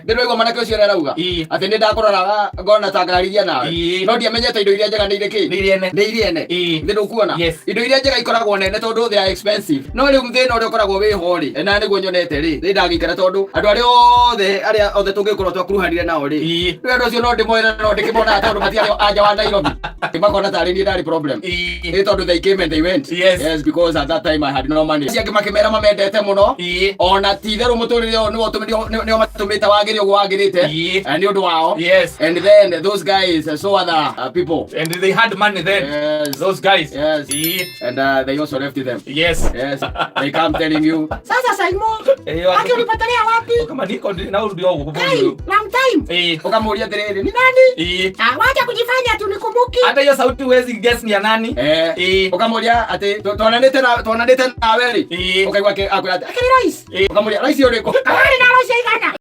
Ndĩraigua mwanake ũcio ũrĩa arauga atĩ nĩ ndakũroraga ngona ta ngararigia nawe, no ndiamenyete indo iria njega nĩ irĩ kĩ. Nĩ iria ene. Nĩ iria ene. Nĩ ndũkuona indo iria njega ikoragwo nene tondũ they are expensive. No rĩu thĩna ũrĩa ũkoragwo wĩ ho rĩ, na nĩguo nyonete rĩ, nĩ ndagĩikara tondũ andũ arĩa othe, arĩa othe tũngĩkorwo twakuruhanire nao rĩ, rĩu andũ acio no ndĩmoere, no ndĩkĩmonaga tondũ matiarĩ anja wa Nairobi, makona tarĩ niĩ ndarĩ problem. Nĩ tondũ they came and they went. Yes, because at that time I had no money. Acio angĩ makĩmera mamendete mũno, ona ti itherũ mũtũrĩre ũyũ nĩwo nĩo matũmĩte wagĩre ũguo wagĩrĩte. Nĩ ũndũ wao. And then those guys saw other people. And they had money then. Yes. Those guys. Yes. And they also left them. Yes, they come telling you, "Sasa Saimo, Aki ulipotelea wapi?" Kama niko na ndio huko. Hey, long time. Ukamuulia atĩrĩrĩ, "Ni nani?" "Ah, wacha kujifanya tu nikumbuki." Hata hiyo sauti huwezi guess ni ya nani. Ukamuuria atĩ tuonanĩte nawe rĩ, ũkaigua akwĩra atĩ akĩrĩ Rais. Ukamuuria, "Rais ũrĩkũ?" "Arĩ na Rais aigana."